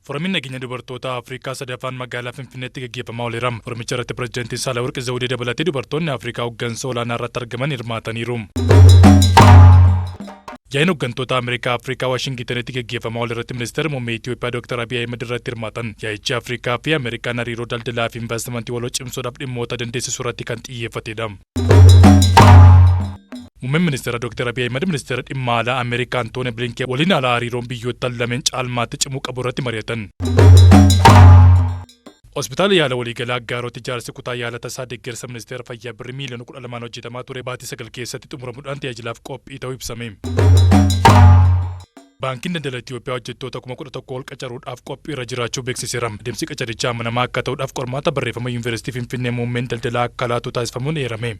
Foramiin nageenya dubartoota Afrikaa sadaffaan magaalaa Finfinneetti gaggeeffamaa ooleera. Foramicha irratti Pireezidaantii Saahilawarq Zawudee dabalatee dubartoonni Afrikaa hooggansa olaanaa irratti argaman hirmaataniiru. Yaa'iin hooggantoota Ameerikaa Afrikaa Waashingitanitti gaggeeffamaa oole irratti Ministeerri Muummee Itoophiyaa Dr. Abiy Ahmed irratti hirmaatan. Yaa'ichi Afrikaa fi Ameerikaan hariiroo daldalaa fi investimentii waloo cimsuudhaaf dhimmoota dandeessisuu irratti kan xiyyeeffatedha. Muummeen Ministeera Dr. Abiy Ahmed Ministeera Dhimma Alaa Ameerikaa Antooni Bilinken waliin haala hariiroon biyyoota lameen caalmaatti cimuu qabu irratti mari'atan. Hospitaala yaala waliigalaa Aggaarotti ijaarsi kutaa yaala tasaa deeggarsa Ministeera Fayyaa birrii miiliyoona 12 hojjetamaa ture baatii 9 keessatti xumuramuudhaan tajaajilaaf qophii ta'uu ibsame. Baankiin Daldala Itoophiyaa hojjettoota 11,000 ol qacaruudhaaf qophii irra jiraachuu beeksiseera. Adeemsi qacarichaa amanamaa akka ta'uudhaaf qormaata barreeffama Yuunivarsiitii Finfinnee muummeen daldalaa akka laatu taasifamuun eerame.